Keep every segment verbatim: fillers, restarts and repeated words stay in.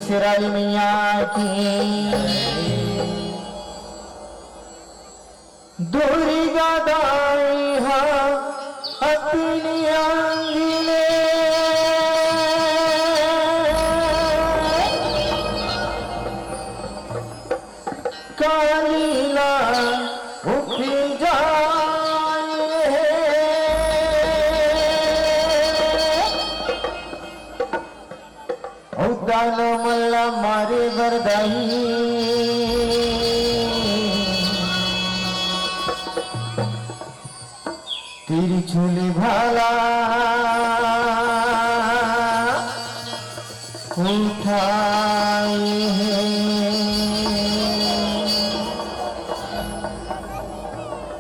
शेराली मैया की। दुर्गा दाई हा अपनी आंगन में काली ला उपजाए हे। अउ दानव मन ला मारे बर दाई, त्रिशूल भाला उठाए हे।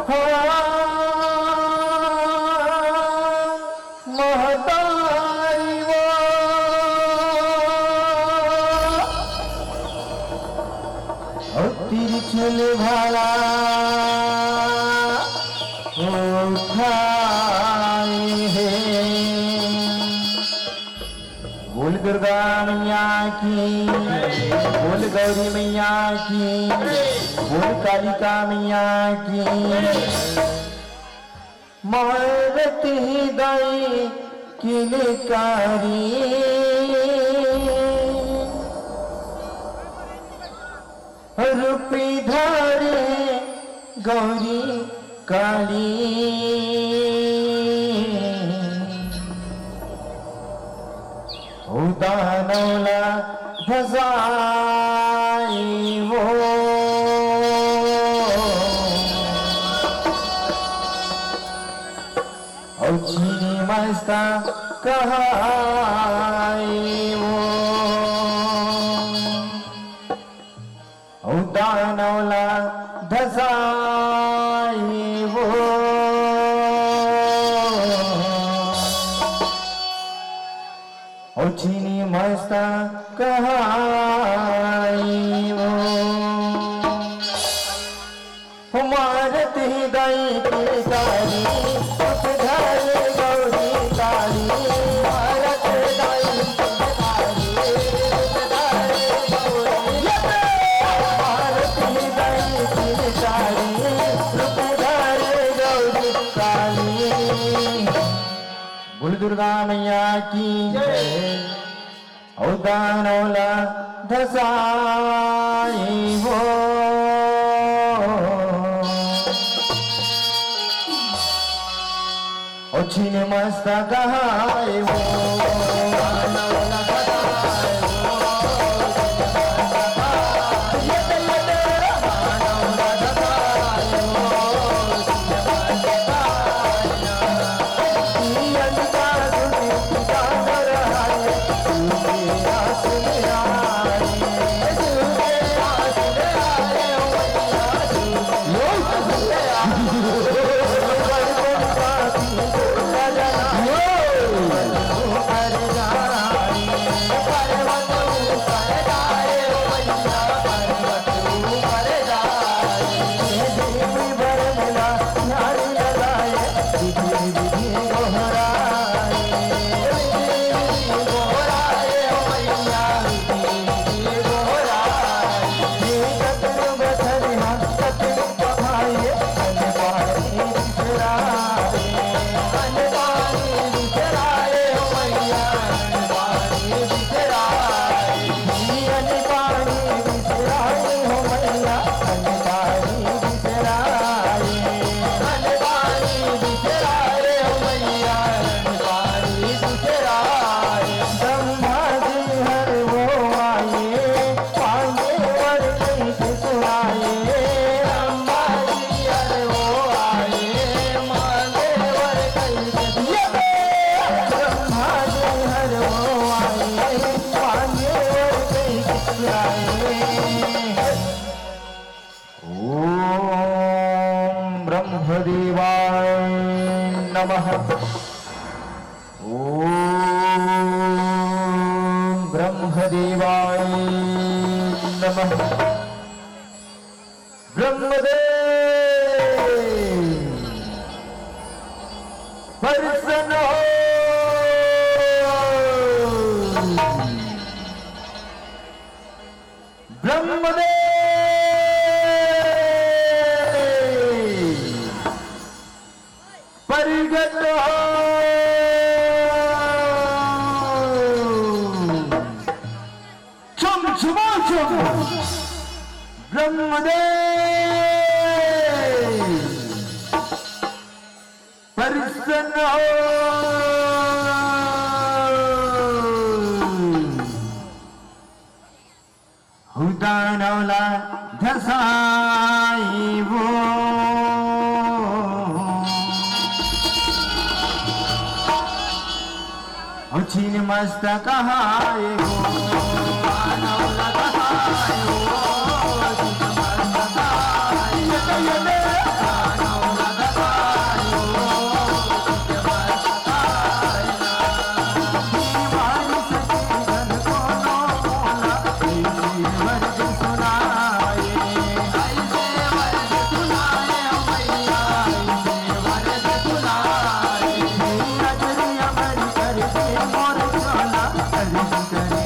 हाँ, महतारी वो, अउ त्रिशूल भाला उठाए हे। बोल दुर्गा मैया की, बोल गौरी मैया की, बोल कालिका मैया की। मारत ही दाई किलकारी, रूपी धारे गौरी काली। ओ दानव ला धसाई वो, अउ छीनी मस्ता कहाई वो। अउ दानव ला धसाई वो, अउ छीनी मस्ता कहाई वो। मारत ही दाई किलकारी, रूप धारे गौरी काली। मारत दाई किलकारी, रूप धारे गौरी। मारत ही दाई किलकारी, रूप धारे गौरी काली। बोल दुर्गा मैया की जय। अउ दानव ला धसाई वो, अउ छीन मस्तक हाय वो। ओम ब्रह्मदेवाय नमः। ओम ब्रह्मदेवाय नमः। ब्रह्मदेव प्रसन्न हो। ब्रह्मदेव प्रगट हो। चम चमा चम। ब्रह्मदेव प्रसन्न हो। दानव ला धसाई वो। ओ छिन मस्तक हाय वो। दानव ला धसाई वो। छिन मस्तक हाय वो। दानव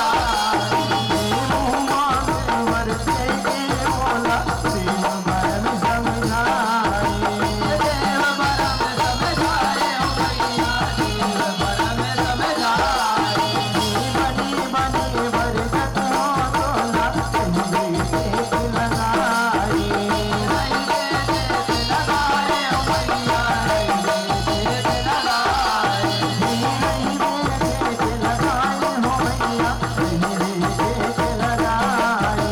ला धसाई वो।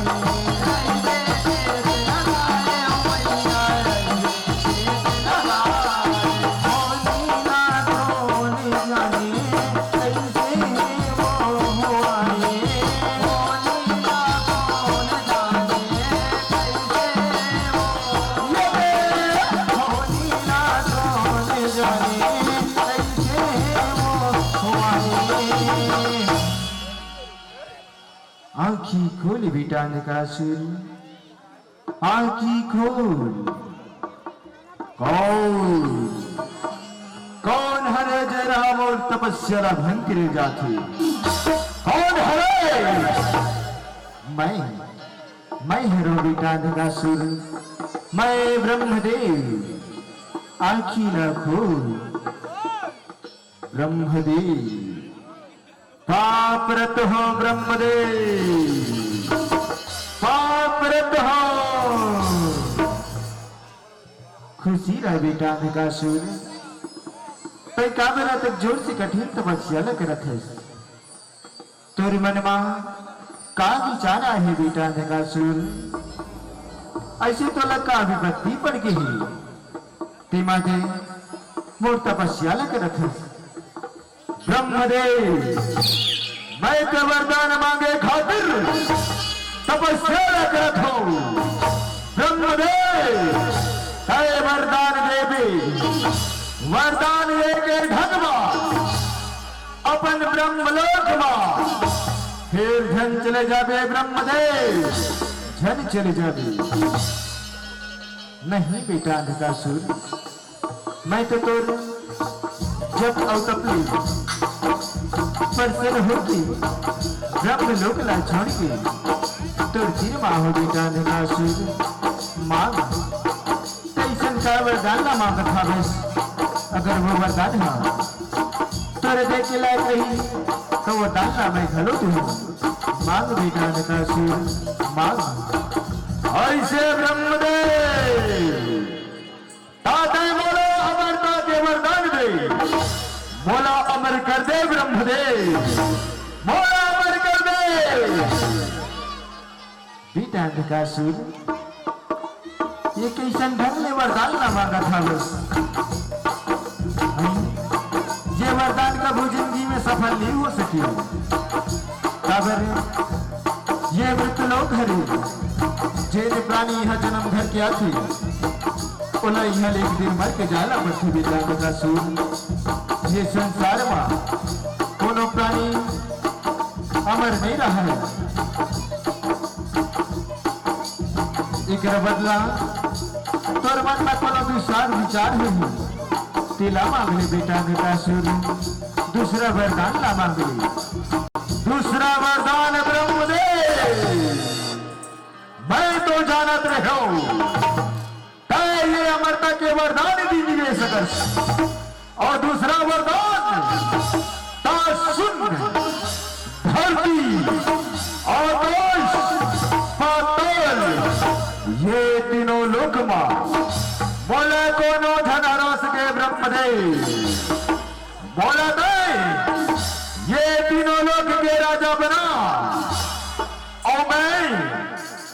आँखी खोल बेटा अंधकासुर, आँखी खोल। कौन, कौन हरे जे राम अउ तपस्या ला भंग करे जाथे? कौन हरे? मैं, मैं हरों बेटा अंधकासुर, मैं ब्रह्मदेव। आँखी ला खोल ब्रह्मदेव। पाप रत हो ब्रह्मदेव, पाप रत हो। खुशी रह बेटा अंधकासुर, तैं का बेरा तक जोर से कठिन तपस्या ल करत हस? तोर मन मा का विचार आहे बेटा अंधकासुर? ऐसे तोला का विपत्ति पड़ गे हे? तेमा दे मोर तपस्या ल करत हस। ब्रह्मदेव, मैं तो वरदान मांगे खातिर तपस्या ल करत हूँ। ब्रह्मदेव, तय वरदान देबे, वरदान लेके ढंग मा अपन ब्रह्मलोक मा फिर झन चले जाबे ब्रह्मदेव, झन चले जाबे। नहीं बेटा अंधकासुर, मैं तो तोर जप अउ तप ले प्रसन्न होके ब्रह्मलोक ला छोड़ के तोर तीर मा हो बेटा अंधकासुर। मांग, तैसन का वरदान ला मांगत हावस? अगर वो वरदान हा तोरे दे के लायक रही, तो वो दान ला मैं घलो दूँ। मांग बेटा अंधकासुर, मांग। ऐसे ब्रह्मदेव, ताते मोला अमरता के वरदान दे, मोला अमर कर दे ब्रह्मदेव, मोला अमर कर दे। बेटा अंधकासुर, ये कइसन ढंग ले वरदान ला मांगत हावस? ये वरदान कभू जिंदगी में सफल नहीं हो सके। काबर ये मृत्यु लोक हरे, जेन प्राणी यहाँ जन्म धर के आथे, ओला यहाँ ले एक दिन मर के जाए ला पड़थे बेटा अंधकासुर। ये संसार मा कोनो प्राणी अमर नहीं रहा है। एकर बदला तोर मन में कोनो दुस्साहस विचार होही, त ला मांग ले बेटा नरकासुर, दूसरा वरदान ला मांग ले। दूसरा वरदान ब्रह्मदेव, मैं तो जानत रहेंव, तैं ये अमरता के वरदान दे सकस। अउ दूसरा वरदान, ता सुन, धरती, आकाश, पाताल, ये तीनों लोक मा मोला कोनो झन हरा सके ब्रह्मदेव। मोला तैं ये तीनों लोक के राजा बना, अउ मैं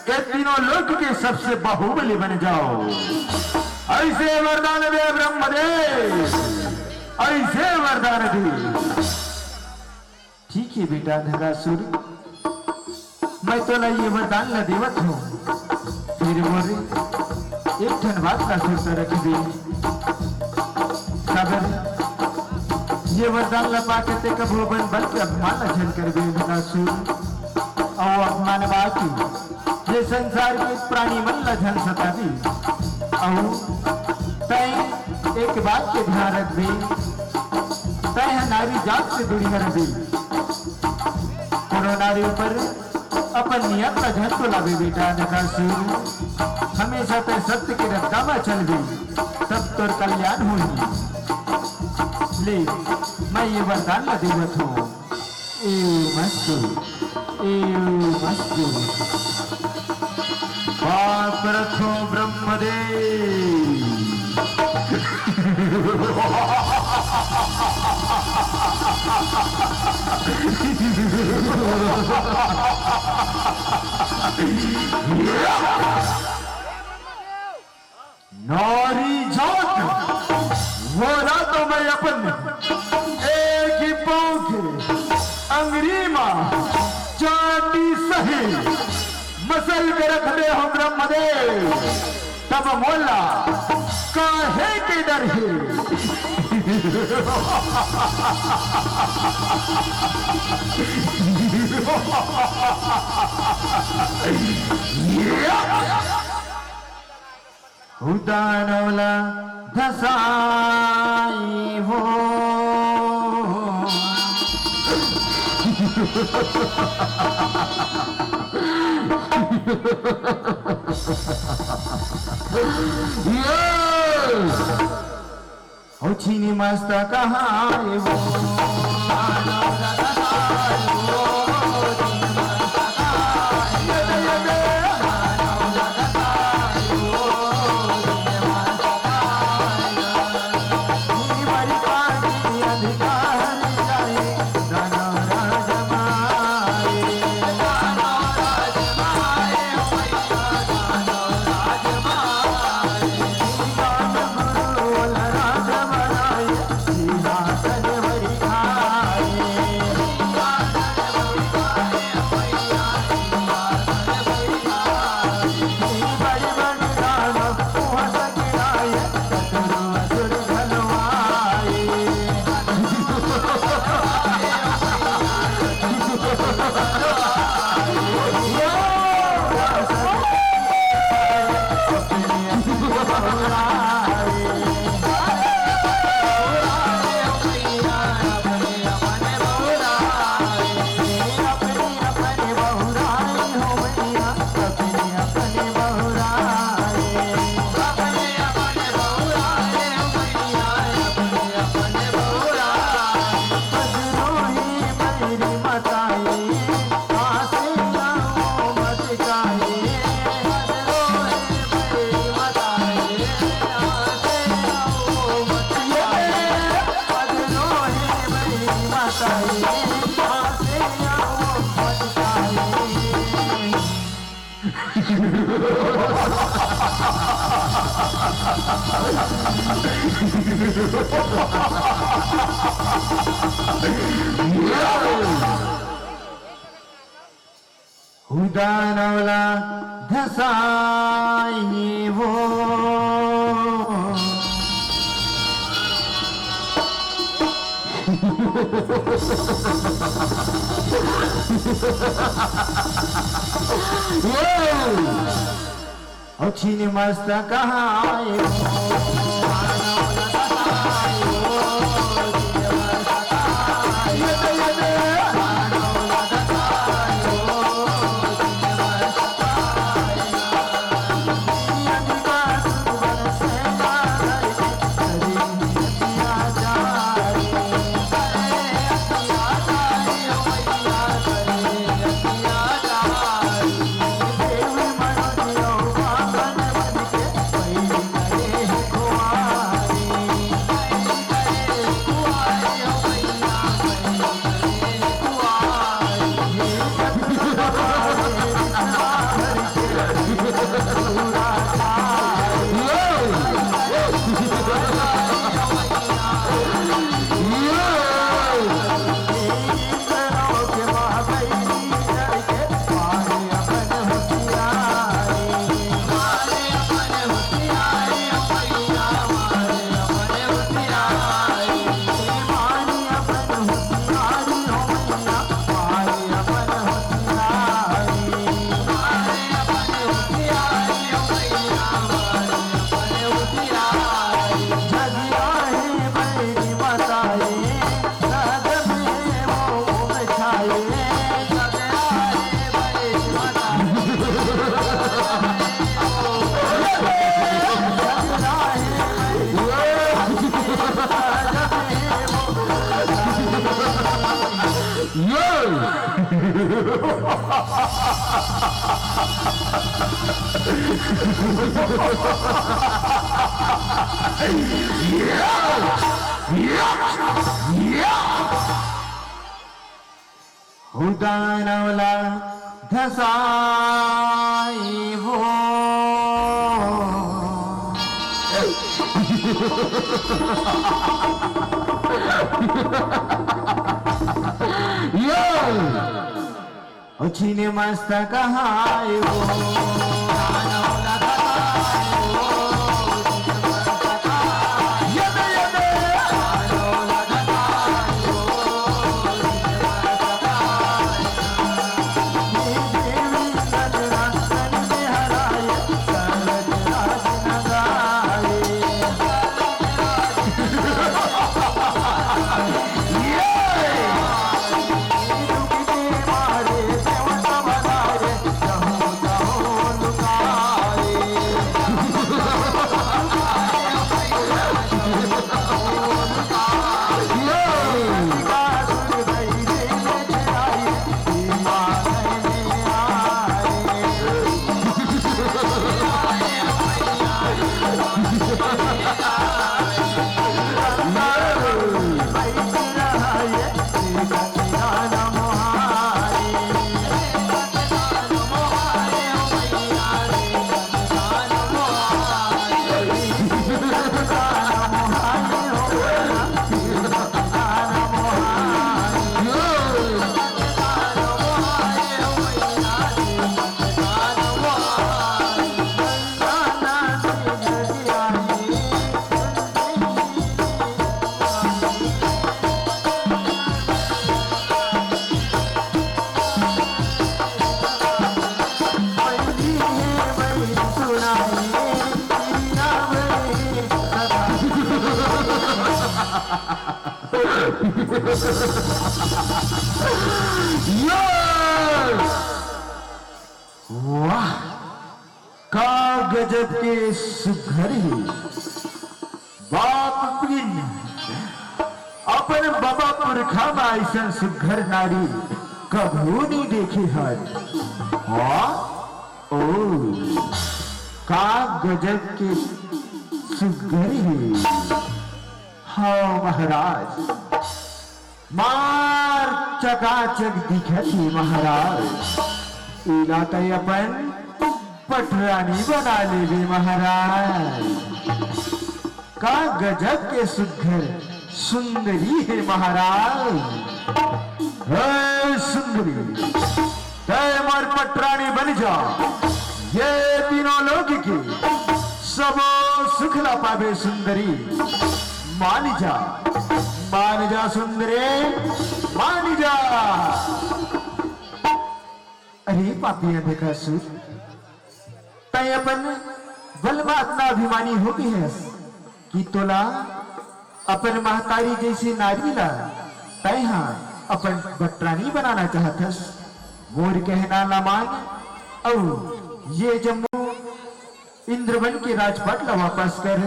ये तीनों लोक के सबसे बाहुबली बन जांव। अइसे वरदान दे ब्रह्मदेव, अइसे वरदान दे। ठीक हे बेटा नरकासुर, मैं तोला ये वरदान ला देवत हंव, फेर मोर एक ठन बात ला सुरता रखबे। काबर ये वरदान ला पाके तैं कभू अपन बल के अपमान ला झन करबे नरकासुर। अउ अपमान बाकी ये संसार के प्राणी मन ला झन सताबे। अउ तैं एक बात के ध्यान रखबे, तैं ह नारी जात से दूरी में रहिबे। कोनो नारी ऊपर अपन नियत ला झन तोलाबे बेटा नरकासुर। हमेशा तैं सत्य के रद्दा में चलबे, तब तोर कल्याण होही। ले, मैं ये वरदान ला देवत हंव। एवमस्तु, एवमस्तु। पाप रखो ब्रह्मदेव। नारी जात, वोला तो मैं अपन एक ही पाँव के अंगरी मा चांटी सही मसल के रख दे हंव ब्रह्मदेव, तब मोला काहे के डर हे? उदानवला धसाई हो। ये! ओ छीनी मस्त कहाँ आए वो? उदानवला धसाई वो। ओ छीनी मस्त कहाँ आए वो? दानव ला धसाई वो। ओ छीने मस्तक हाय वो। वाह, का गजब के सुघर हे। बाप बिन अपन बबा पुरखा म अइसन सुघर नारी कभू नइ देखे हन। हाँ? ओ, का गजब के सुघर हे। हाँ महाराज, मार चकाचक दिखत हे महाराज। एला तै अपन पटरानी बना लेबे महाराज। का गजब के सुघर सुंदरी हे महाराज। हे सुंदरी, तै मोर पटरानी बन जा, ये तीनों लोक के सबो सुख ला पाबे सुंदरी। मान जा, मान जा सुंदरी, मान जा। अरे पापी अंधकासुर, तैं अपन बल म अतना अभिमानी हो गे हस कि तोला अपन महतारी जइसे नारी ला तैं हा अपन बटरानी बनाना चाहत हस। मोर कहना ला मान, अउ ये जम्मो इंद्रवन के राजपाट ला वापस कर,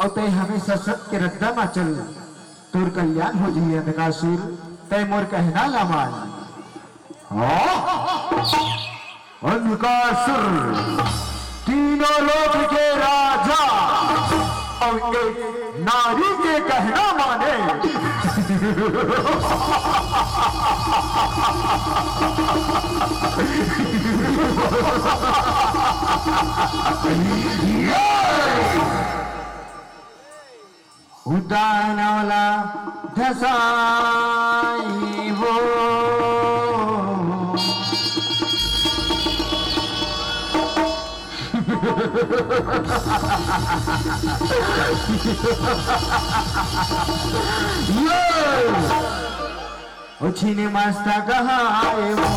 अउ तैं हमेशा सत के रद्दा म चल, तोर कल्याण हो जही अंधकासुर, तैं मोर कहना ला मान। हाँ? अंधकासुर, तीनों लोक के राजा अउ एक नारी के कहना माने। उदान वाला धसाई वो। ये! ओ छीने मस्तक हाय वो।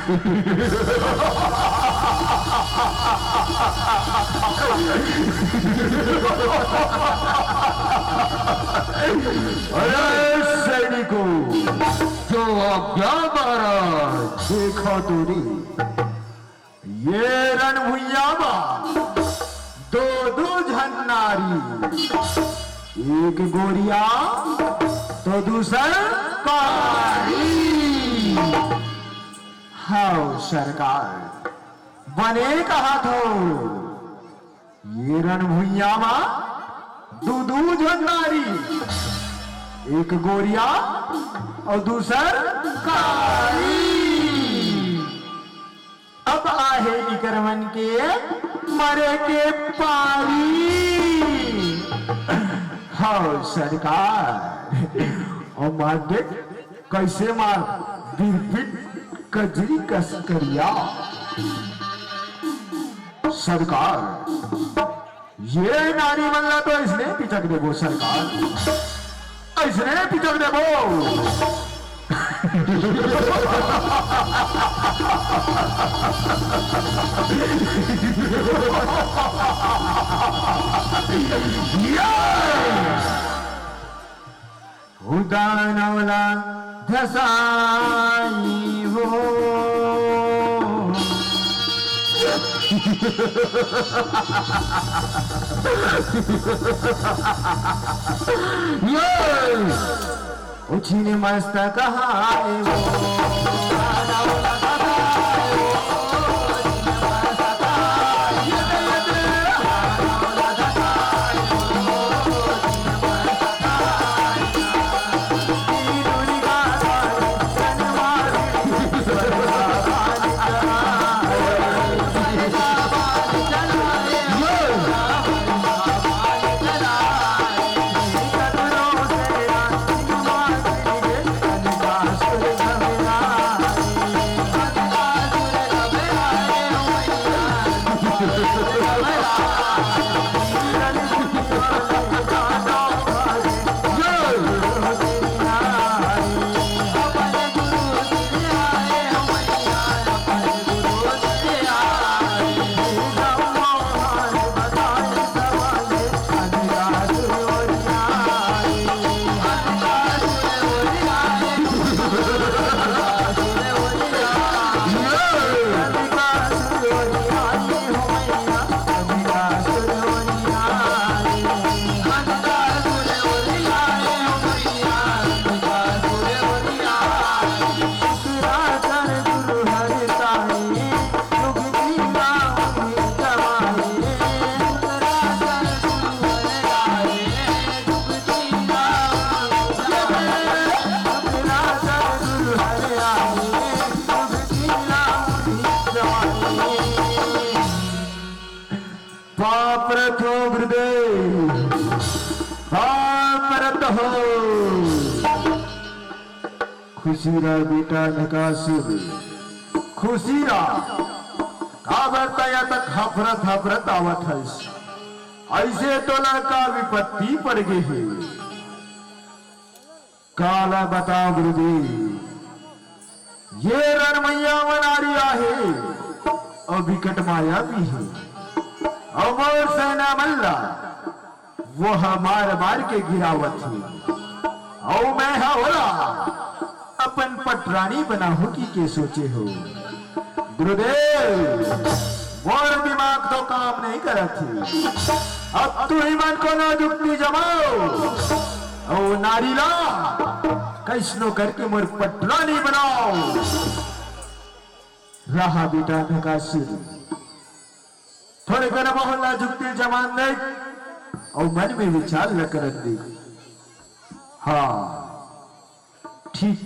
अरे सैनिकों, जो आज्ञा महाराज। देखो तो रे, ये रणभुइयां मा दो दो झन नारी, एक गोरिया तो दूसर कारी। हव सरकार, बने कहा थो। ये रणभुइयां मा दू दू झन नारी, एक गोरिया अउ दूसर कारी। अब आहे इकर मन के मरे के पारी। हव सरकार, अउ मार देख कइसे मार बिरबिट कजरी कस करिया। सरकार, ये नारी मन ला तो अइसने पिचक देबो सरकार, अइसने पिचक देबो। ये उदानवला धसाई हो। ये उछिन मस्तक हाय हो। पाप रत हो गुरुदेव, पाप रत हो। खुशी रह बेटा नकासुर, खुशी रह। काबर तैं अतक हफरत हफरत आवत हस? अइसे तोला का विपत्ति पड़ गे हे? काला बताओ गुरुदेव, ये रणमैया मनारी आहे अउ बिकट मायावी हे, अउ मोर सेना मन ला वो ह मार मार के गिरावत हे, अउ मैं ह ओला अपन पटरानी बनाहूं कहिके सोचे हो। गुरुदेव, मोर दिमाग तो काम नहीं करत हे। अब तुही मन कोनो जुक्ति जमाओ, अउ नारी ला कइसनो करके मोर पटरानी बनाओ। रहा बेटा नकासुर, थोड़े कन बहुत ला जुक्ति जमान दे, अउ मन में विचार ल करत दे। हाँ, ठीक।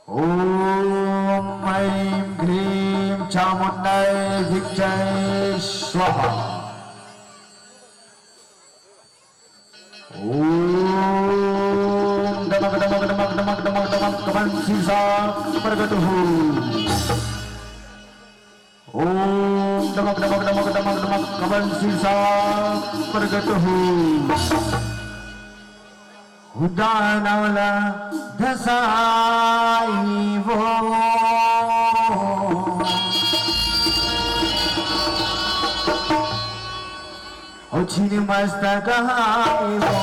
ओम ऐं ह्रीं चामुण्डै भिक्षै स्वाहा। ओम डमक डमक डमक डमक डमक डमक कमल शीशा प्रगट हो। ओम डमक डमक डमक डमक डमक कमल शीशा प्रगट हो। दानव ला धसाई वो। ओ छिन मस्तक हाय वो।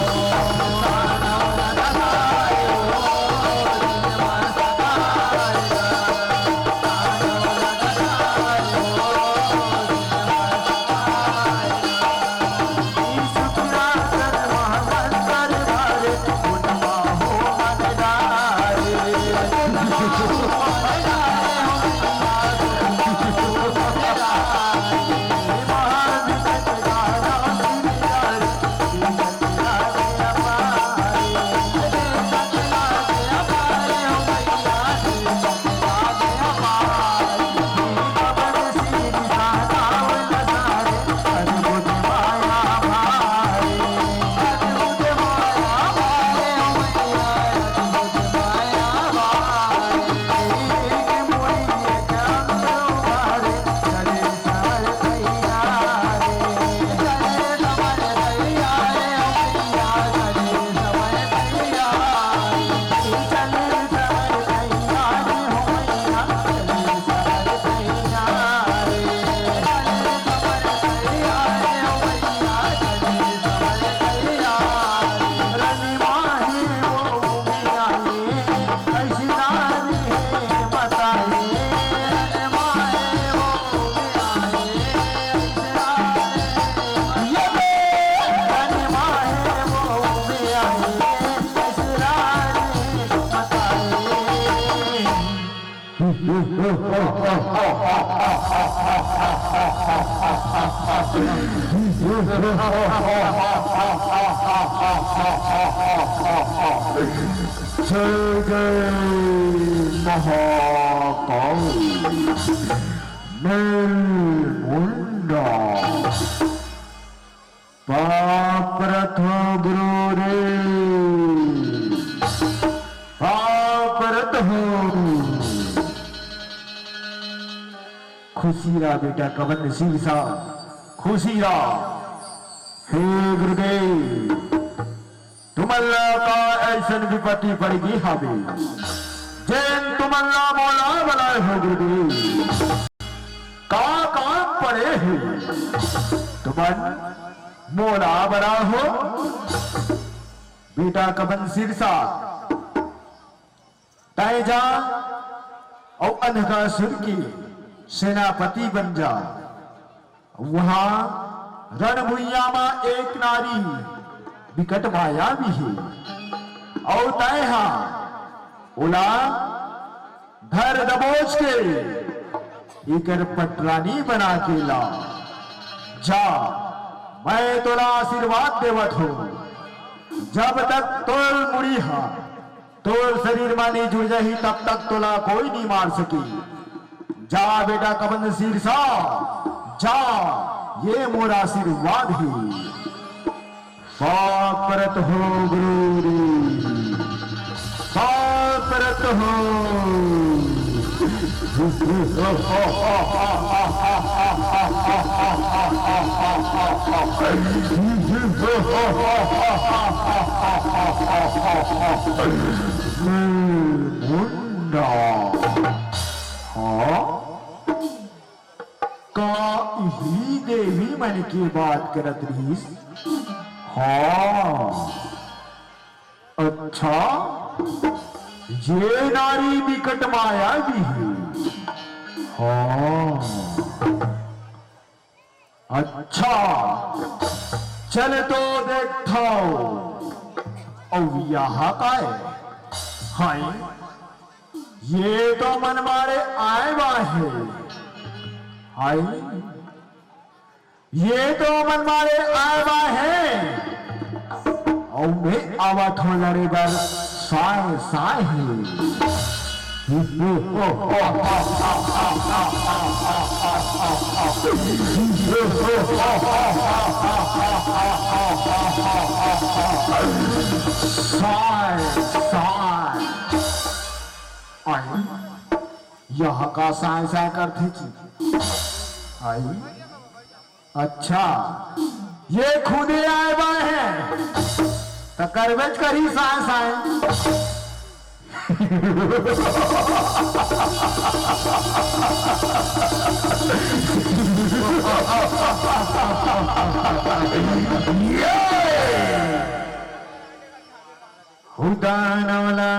जय जय महाकाल। मेल मुंडा। पाप रथो गुरु रे, पाप रथो। खुशी रहा बेटा कबन नसीब सा, खुशी रहा। हे गुरुदेव, तुमन ला का अइसन विपत्ति पड़ गे हावे, जेन तुमन ला मोला बलाए हो गुरुदेव? का काम पड़े हे तुमन मोला बलाए हो? बेटा कबन सिरसा, तैं जा अउ अंधकासुर के सेनापति बन जा। उहाँ रण भुइयां म एक नारी बिकट मायावी हे, अउ तैं हा ओला धर दबोच के एकर पटरानी बना के ला। जा, मैं तोला आशीर्वाद देवत हों, जब तक तोर मुड़ी हा तोर शरीर म नइ जुड़ जाही, तब तक तोला कोई नइ मार सके। जा बेटा कबन सिरसा, जा, ये मोर आशीर्वाद हे। पाप रथो गुरु रे, पाप रथो। मुंडा। हाँ? का इही देवी मन के बात करत रहिस? हाँ। अच्छा, ये नारी बिकट मायावी हे। हाँ। अच्छा, चल तो देखथव। अउ यहा काय? हाय, ये तो मन मारे आए बा हे। हाय, ये तो मन मारे आए बा हे। अउ मैं आवत हों लड़े बर साय साय हे। साय, साय। आई, यहा का साय साय करथे जी? आई, अच्छा, ये खुदे आए बाय हे। त करबेच करही साय साय। उदान वाला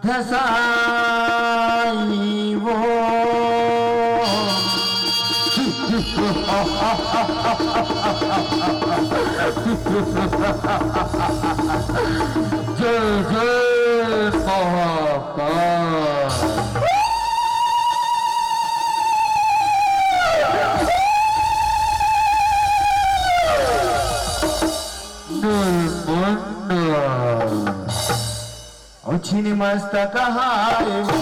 धसाई वो। जय जय महाकाल। निर्मंड। ओ छिन मस्तक हाय वो।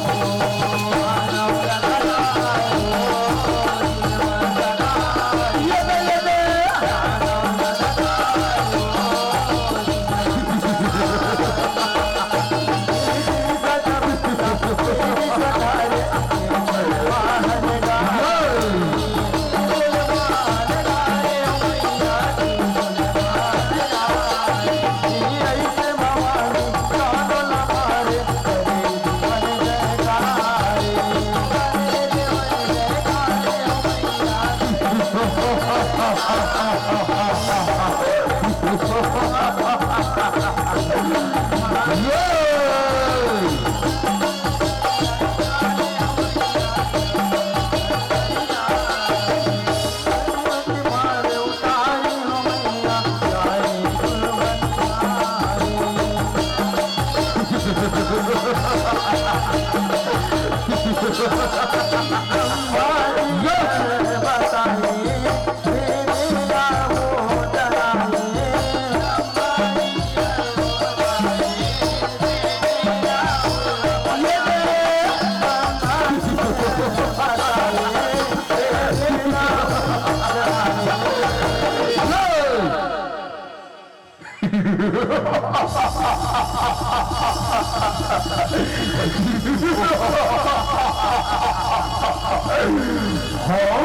हाँ?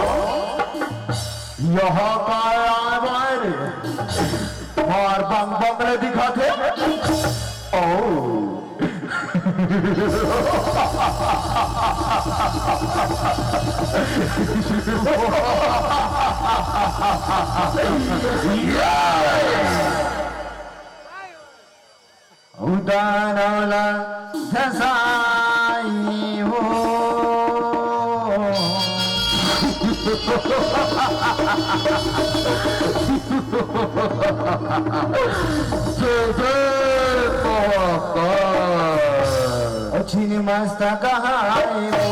यहाँ का आय बाय रे? मार बंग बंग ले दिखाथे। ओ। उदान वाला धसाई वो। जय जय महाकाल। ओ छिन मस्तक हाय वो।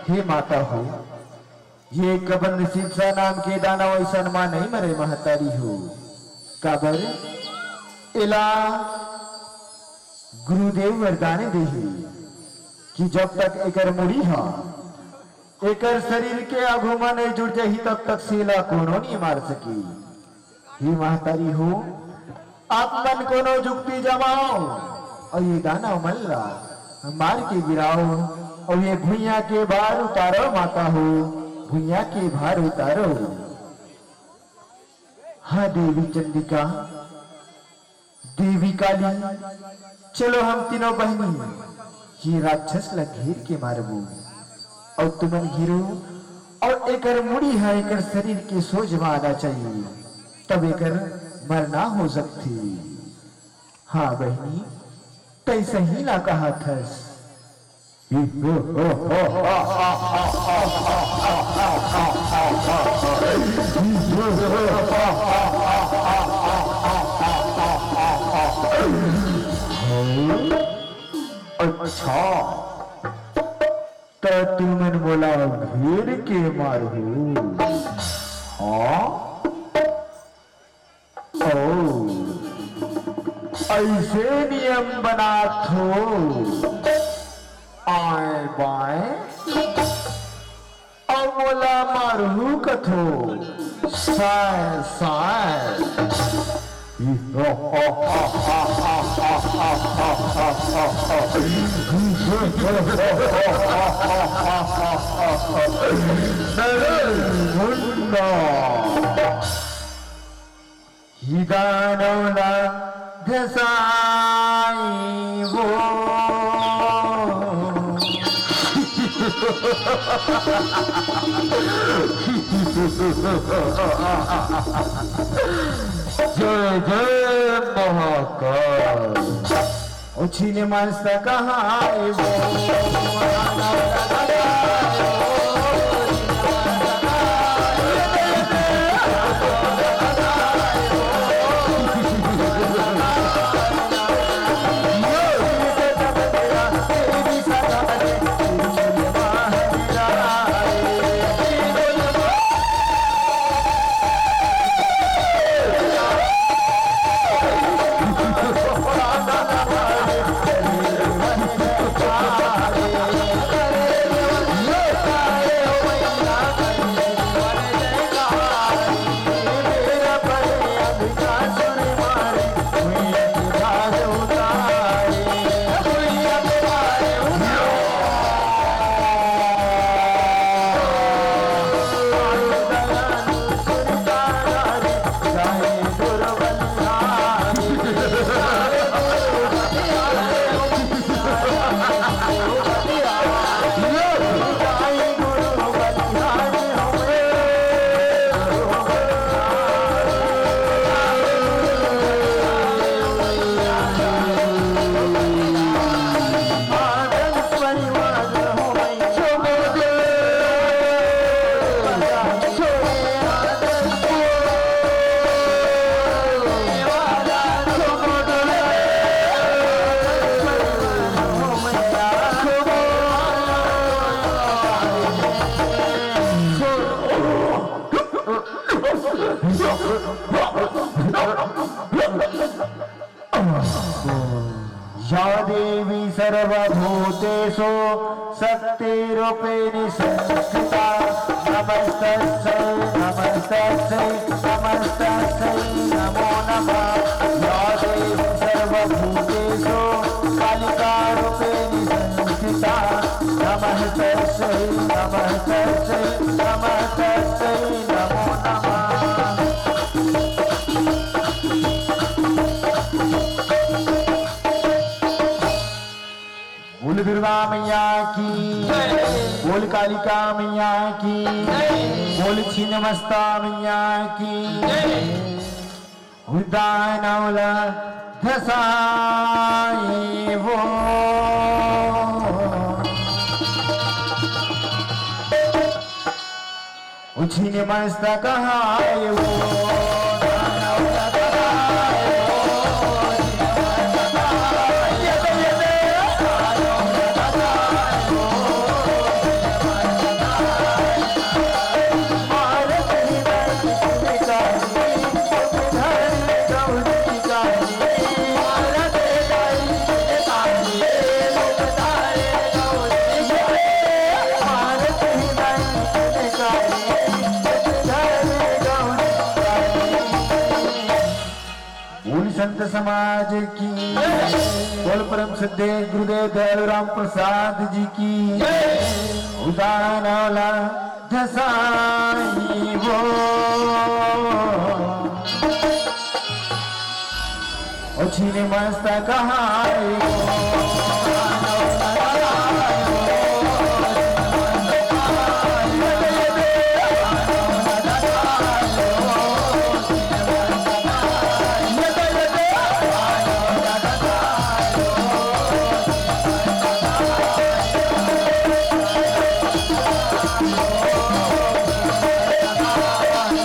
हे माता हो, ये कबन सिरसा नाम के दानव अइसन मा नइ मरे महतारी हो। काबर? एला गुरुदेव वरदान देहे कि जब तक एकर मुड़ी ह एकर शरीर के आघू म नइ जुड़ जाही, तब तक से एला कोनो नइ मार सके। हे महतारी हो, आप मन कोनो जुक्ति जमाओ अउ ये दानव मन ला मार के गिराओ अउ ये भुइयां के भार उतारो माता हो, भुइयां के भार उतारो। हाँ देवी चंडिका, देवी काली, चलो हम तीनों बहिनी ये राक्षस ला घेर के मारबो। अउ तुमन घेरो अउ एकर मुड़ी ह एकर शरीर के सोझ म आना चाहिए, तब एकर मरना हो सकथे। हाँ बहिनी, तैं सही ला कहत हस। अच्छा, त तुमन मोला घेर के मारहू? हाँ? ओ, अइसे नियम बनात हो, आय बाय, अउ मोला मारहू कथो, साय साय। अरे मुन्ना, ये दानव ला धसाई वो। जय जय महाकाल। ओ छिन मस्तक हाय वो। या देवी सर्वभूतेषु शक्तिरूपेण संस्थिता। नमस्तस्यै, नमस्तस्यै, नमस्तस्यै नमो नमः। या देवी सर्वभूतेषु कालिकारूपेण संस्थिता। नमस्तस्यै, नमस्तस्यै, नमस्तस्यै नमो नमः। बोल दुर्गा मैया की, बोल कालिका मैया की, बोल छिन्नमस्ता मैया की। दानव ला धसाई वो। ओ छिन्नमस्तक हाय वो। समाज की, बोल परम श्रद्धेय गुरुदेव दयालु राम प्रसाद जी की। उदान वाला धसाई वो, ओ छीने मस्त कहाई वो।